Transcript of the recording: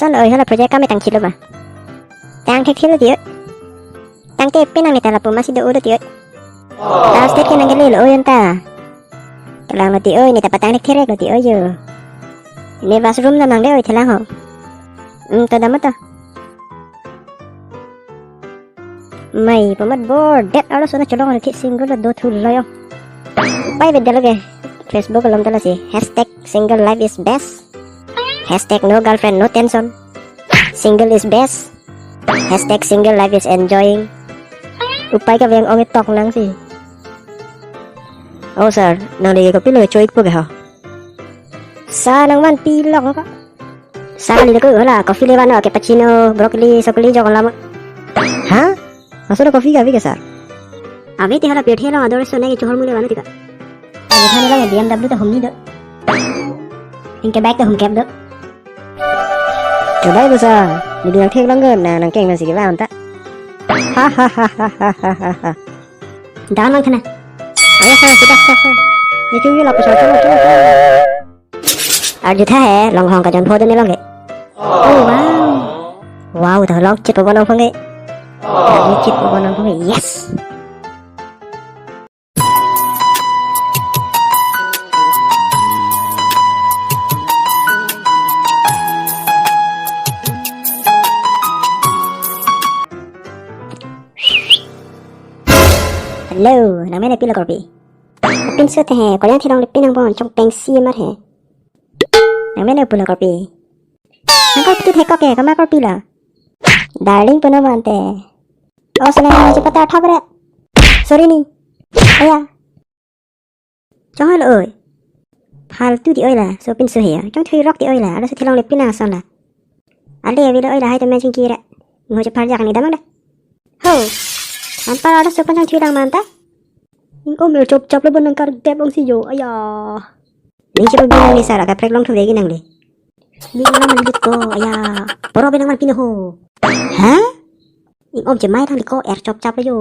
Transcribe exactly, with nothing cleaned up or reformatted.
Oi, hala project kam tang thilo ma. Tang thekthelo ti oi. Tangte pinang ni ta lapu masi do-o do ti oi. Last date ke nangkele lo oi anta. Kelang lo ti oi, ne ta patang thekthek lo ti oi jo. Ne bathroom damnang de oi thelang ho. Hmm, to dam to. Mai pamat bor det arloso nang cholong rikhi single lo do thu lo yo. Pai beda lo ke. Facebook along ta lasi hashtag single life is best. Hashtag no girlfriend no tension. Single is best. Hashtag single life is enjoying. Upai kave-ong-e tok nang si. Oh sir, nangli kopilo choik po ke ho? Sa nangvanpi lok ko. Sa kali ko hala coffee le van, cappuccino, broccoli, sokoli jok lama. Ha? Laso coffee ke ave ke sir? Ave te hala pirthe along ador so nai chohor mule van tika. Ave thani la B M W ta humni do. Inke bike ta humkep do. Kebai ko sir, ne nangthek lang ke, nang nangkeng nang si kevan ta. Ha ha ha ha ha ha ha. Dan lang thana. Ayo sir, kita sir sir. Ni chungi lapu sir, chungi chungi. Arju tha he, long hong kajon pho do ne long ke. Oh wow. Wow, ta long chit po bon long phong ke. Long chit po bon long phong ke. Yes. Hello, nangmen pilo korpi? Pinso te he, korean thilong le pinang bon chong pengsi mar he. Nangmen pulo korpi? Nang korpi tu thek kok ke, kamar korpi la? Darling puno mante. Oh, sene nang cepat thap re. Sorry ni. Aya. Chong hal oi. Faltu ti oi la, so pinso he. Chong thui rok ti oi la, arloso thilong le pinang ason la. Ale avelo oi la hai ta matching kira. Ngo chepar jak ni damang da. Ho. Anpar arloso pon chong thui lang manta. Ingko mel chop chop lo bon nang kardep ong si jo. Aya. Ning chepa binong ni sara kaprek long thu vegi nangli. Binong nang liko, aya. Poro binong man pino ho. Ha? Ing om chemai thang liko er chop chop lo jo.